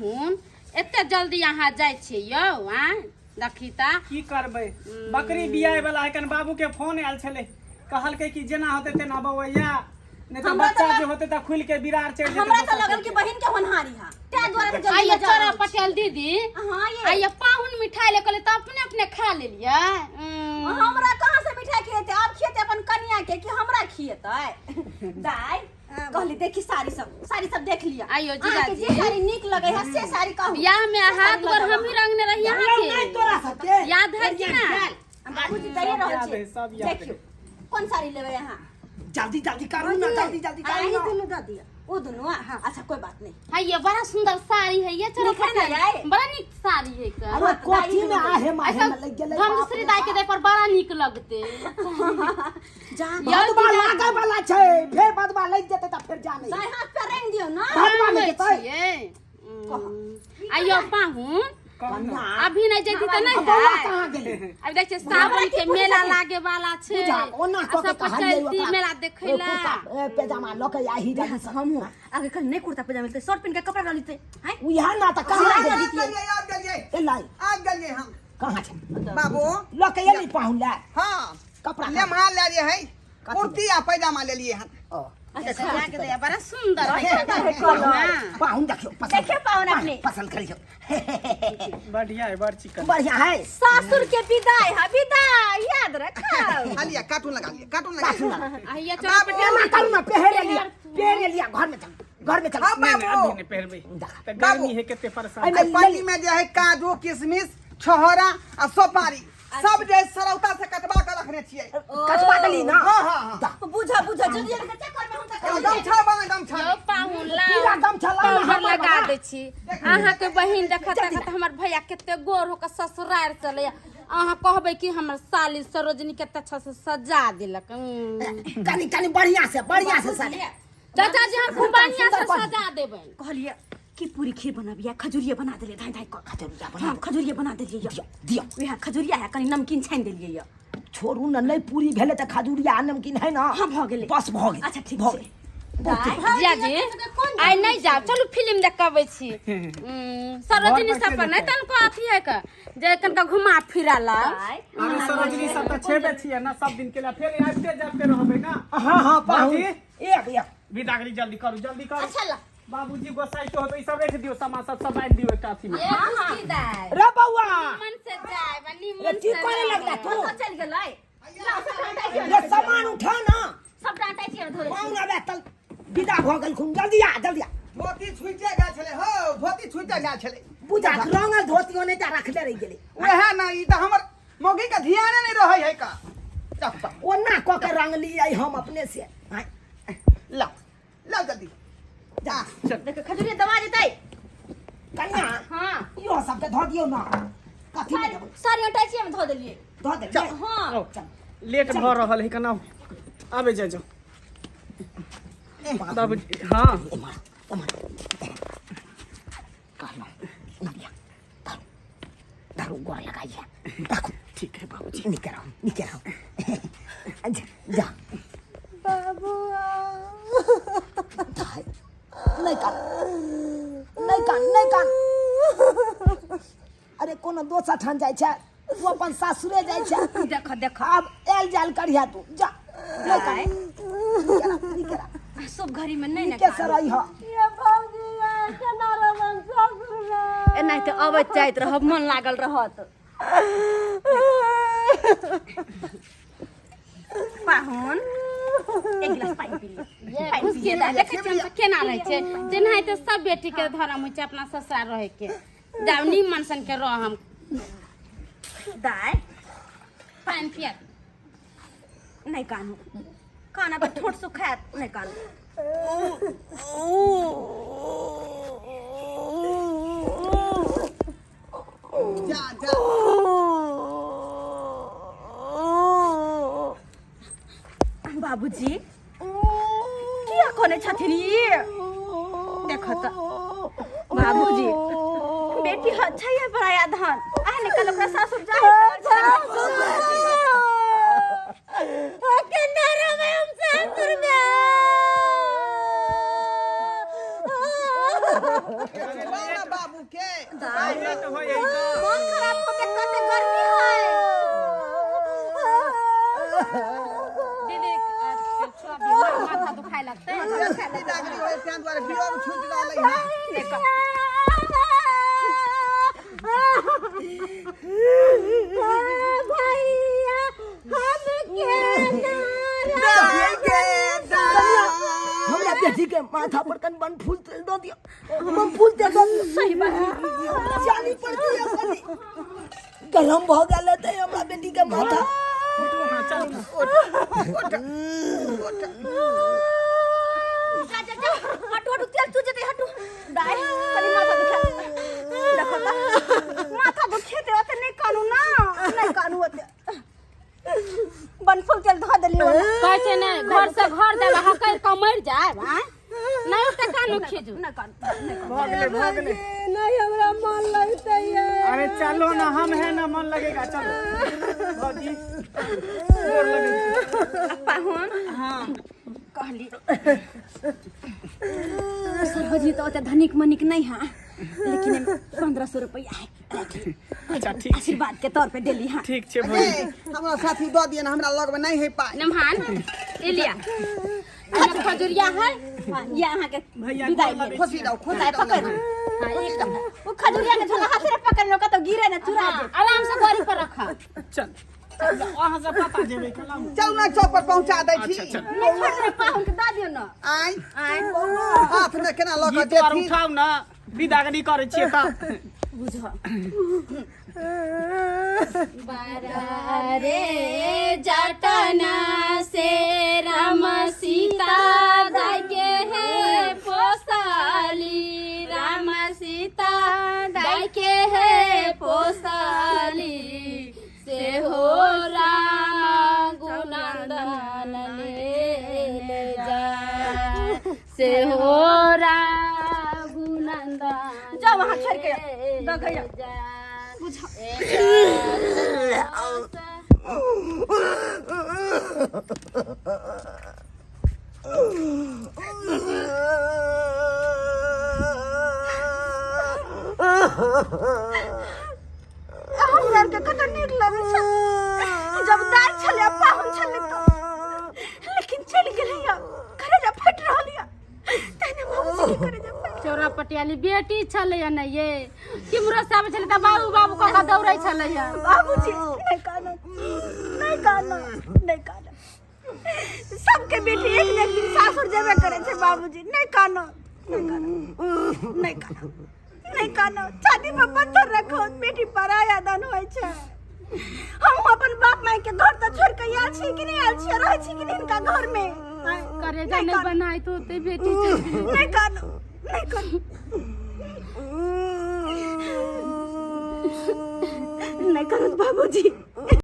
पाहुन, एते जल्दी अहाँ जाइ छियै यौ? आँय देखी तऽ। की करबै, बकरी बियाय वाला एखन बाबू के फोन आयल छलै, कहलकै कि जेना होतै तेना बौआ, नहि तऽ हमरा तऽ बच्चा जे होतै तऽ खुलि के बिरार चढ़ि जेतै। हमरा तऽ दोसर लगल कि बहिन के होनहारी हा, ताहि दुआरे हम जल्दी आइये में जा चोरा रहल छी। पटेल दीदी। हाँ ये। आइये पाहुन मिठाई ले कहले तऽ अपने अपने खा लेलियै। हमरा कहाँ से मिठाई खिएते? आब खिएते अपन कनिया के कि हमरा खिएते? दाई कहली देखी साड़ी सब, साड़ी सब देख लिया। आइयो अहाँके जीजाजी। जे साड़ी नीक लगे है से साड़ी कहू। बियाह में से हाथ साड़ी गोर लऽ हमही लेब। रंगने रही नहीं अहाँके, तोरा सबके याद है कि ना? हम बाबूजी दैये सब रहल याद छी। है, सब याद है। देखियौ कोन साड़ी लेबै अहाँ। जल्दी जल्दी करू ना, जल्दी जल्दी करू अहीं ना। दुनू दऽ दिअ, ओ दुनू। हाँ अच्छा, कोई बात नहीं। हाँ ये बड़ा सुंदर साड़ी है ये चलो नीक है ना पटेल, यार? बड़ा नीक साड़ी है का। अरे कथी में आहे माहे ऐसा में लग गेलै बाप धनश्री रे दाई के बाप। दे पर बड़ा नीक लगते। जा यौ बदबा जीजाजी। लागे वाला छै, फेर बदबा लागि जेतै तऽ फेर जा नहीं। दाई हाथ पर रंग दियौ ना। बदबा लागि जेतै। छियै। आइयो पाहुन, कन्या अभी नहीं जैती तऽ नहीं बौआ है। कहाँ गेलै? अभी देखै छियै सावन के मेला लागे वाला छै। बुझा ओना आ कऽ के सब कोइ कहलियै चलती ओकरा। मेला देखै ओ ला। कुर्ता पैजामा लऽ के आही जल्दी से। हमहूँ आगे कल नहीं कुर्ता पजामा मिलते, शर्ट पहन के कपड़ा डाल लेते हैं। उएह ना तऽ कहाँ आबि गेलै? गेलियै, आबि गेलियै। एलै? आबि गेलियै हम। कहाँ छै बाबू? लऽ के एली पाहुन ले हाँ कपड़ा? लेमहा लेलियै है। कथी? कुर्ती आ पैजामा लेलियै हन। ओ अच्छा, बड़ा सुंदर है। हाँ। पाहुन देखियो पसंद। देखियो पाहुन अपने। पसंद करियो। बढ़िया है, बड़ चिकन। बढ़िया है। सासुर के विदाई है, विदाई याद रखो। आ लिया, कार्टून लगा लिया, कार्टून लगा लिया। आइये चलो बाबू। पटेल। एना करू ना, पहिरे लिया, पहिरे लिया, घर में चल, घर में चल। हाँ नहीं नहीं, अभी बाबू। नहीं पहनबै देखा। तऽ गर्मी है, कते परेशान। एहिमे एहि पन्नी में जे है काजू, किशमिश, छोहरा आ सोपारी सब जे है सरौता से कटवा के रखने छियै। कटवा देली ना? हाँ हाँ हाँ। दा। बुझा बुझा, जल्दी जल्दी के चक्कर में हम तऽ एगो गमछा बना, गमछा। यौ पाहुन, पीला लाउ गमछा लाउ ना, पाउडर हमर लगा वाला। दै छी अहाँके बहिन। देखत देखत हमर भैया कते गोर होकर ससुरार चलैया, अहाँ कहबै कि हमर साली सरोजनी कते अच्छा से सजा देलक। कनी कनी बढ़िया से, बढ़िया से सजा। चाचा जी, हम खूब बढ़िया से सजा देबै। कहलिए कि पूरी खीर बनाबिया, खजुरिया बना देलिए धाई धाई कऽ। खजुरिया बना? हाँ, खजुरिया बना देलिए। दियौ दियौ। वएह खजुरिया है, कनी नमकीन छानि देलिए यऽ। छोड़ू ने, नहि पूरी भेलै तऽ खजुरिया आ नमकीन है ना? हाँ, भऽ गेलै। बस भऽ गेल। अच्छा, ठीक भऽ छै। गेल। बहुते। जियाजी, आइ नहि जायब, चलू फिल्म देख के अबै छी। सरोजनी घर पर सब पर के नहि तनको अथी है के जे कनिका घुमा फिरा ला। दाइ अरे सरोजनी सब तऽ छेबे छियै ना सब दिन के लिए, फेर आबिते जाबिते रहबै ना। हाँ हाँ पाहुन। बाजी। एक एक विदागरी जल्दी करू, जल्दी करू। अच्छा ला। बाबूजी गोसाई के होतै, ई सब राखि दियौ, सामान सब सब बान्हि दियौ एकटा अथी में। रे बौआ, मन से जाय रे निमन की से करे लगला तू? कतऽ चलि गेलै? ला, सब डांटाइ छियै। रे सामान उठा ना। सब डांटाइ छियै, धोरै छियै। पाहुन आबे तल विदा भऽ गेलखुन, जल्दी आ, जल्दी आ। धोती छुइटे गेल छलै हौ, धोती छुइटे गेल छलै। बुझा रंगल धोती ओने टा रखले रहि गेलै। उएह ने, ई तऽ हमर मौगी के ध्याने नहि रहै है का। चल, ओना कऽ के रंगलियै हम अपने से आँय। लाउ लाउ जल्दी जा। देखियौ खजुरिया दबा जेतै। कनिया। हाँ। इहो सबके धऽ दियौ ना, कथी मे देबै? साड़ी अटाइ छियै, हम धऽ देलियै। धऽ देलियै? हाँ। आउ, चल। लेट भऽ रहल है, कना आबे जाय जाउ बाबूजी। हाँ। एम्हर एम्हर कहलहुँ, नदिया धरू धरू, गोर लगाइए, राखू। ठीक है बाबूजी। नीके रहू, नीके रहू, जा जा। दाइ, नहि कान, नहि कान, नहि कान। अरे कोनो दोसर ठाम जाइ छै? तू अपन सासुरे जाइ छै। देख देख। आब आयल जायल करिहा तू, जा, नहि कान, नीके रह, नीके रह। शुभ घड़ी में नहीं ने। नीके से रहिह। एनाहिते अबैत जाइत रहब, मन लागल रहत। पाहुन, एक गिलास पानि पी लिअ। खुशी दाइ, देखै छियै हमसब केना रहै छै? तेनाहिते सब बेटी के धर्म होइ छै अपना ससुराल रहै के। जाउ, निमन सन के रह हम। दाइ। पानि पिया। नहि कानू, काना पर ठोट सुखायत, नहि कानू। जा जा। बाबूजी, किया कनै छथिन ई? देख तऽ बाबूजी, बेटी छै पराया धन, आ निकल ओकरा सासुर जाय। केना रहबै हम सासुर में? ना बाबू, के। लेट हो जाई तो। मन खराब होते कते गर्मी है। दीदी छुआ बीमार माथा दुखाए लगतै। बिदागरी होय तें दुआरे बियोग छूटि रहलै है। भैया हम के दाई गे दाई। हमरा बेटी के माथा पर कन बन फूल तेल दऽ दियौ, बन फूल तेल दऽ दियौ। सही बात जानी पड़ती है, कनी गरम भऽ गेल हेतै हमरा बेटी के माथा। उठू ना, चलू ना। जा जा जा, हटू हटू, तेल चू जेतै, हटू। दाई कनी माथा दुखा देखो त, माथा दुखेते ओते नहि कानू ना, नहि कानू ओते। बनफूल तेल धऽ देलियै ओना। कहै छै ने घर से घर जाब हकैर कऽ मरि जायब। आँय नहि ओते कानू खीजू। नहि कानू, नहि कानू। भऽ गेलै, भऽ गेलै। नहीं हमरा मन लगते है। अरे चलो ना, हम है ना, मन लगेगा, चलो भौजी गोर लगै छी। पाहुन हाँ कहली सरोजी तो ओते धनिक मनिक नहीं है, लेकिन 1500 रुपया है। अच्छा ठीक। आशीर्वाद के तौर पे देली। हाँ ठीक छै भौजी। ए, हमरा साथी दऽ दिअ ने, हमरा लगमे नहि है पाइ। नमहान इलिया एहिमे खजुरिया है। हाँ, ये अहाँ के भैया विदाई गोर लगै भेल। खुशी रहू, खुशी दाइ रहू। पकड़। हाँ, एक वो खजुरिया के झोला हाथे रे पकड़ लो, कतौ गिरे ना चुरा दे। आराम से गाड़ी पर रख। चल, अहाँ सब पता जेबै कलम। चल ना, चौक पर पहुंचा दै छी। अच्छा, चल। नहीं छोड़ दे, पाहुन के दऽ दियौ ना। आइ आँय हाथ में केना लऽ कऽ गीत आर जेथिन। उठाउ ना, विदागरी करै छियै तऽ। बुझ रे जटना से राम सीता दाई के है पोसाली, राम सीता दाई के है पोसाली, से हो राम गुनंदन ले जा, से हो राम गुनंदन। जाओ वहाँ छोड़ के दऽ गैया। बुझ हमरा आरके कते नीक लगै छै जब दाइ छलै, पाहुन छलै तऽ, लेकिन चलि गेलै यऽ, करेजा फटि रहल यऽ। तहने बाबूजी के करेजा फटि। चौरा पटियाली बेटी छलैया ने, ये किम्हरो से आबै छलै तऽ बाबू बाबू कऽ कऽ दौड़ै छलैया। बाबूजी नहि कानू, नहि कानू, नहि कानू। सबके बेटी एक ने एक दिन सासुर जेबे करै छै। बाबूजी नहि कानू, नहि कानू, नहि कानू, नहि कानू। छाती पर पत्थर रखो, बेटी पराया धन होइ छै। हम अपन बाप माय के घर तऽ छोड़ के आयल छी कि नहि आयल छी? रहै छी कि नहि हिनका घर में? करेजा नहि बनाइत होतै, बेटी चलि गेलै। नहि कानू, नहि कानू, नहि कानू बाबूजी।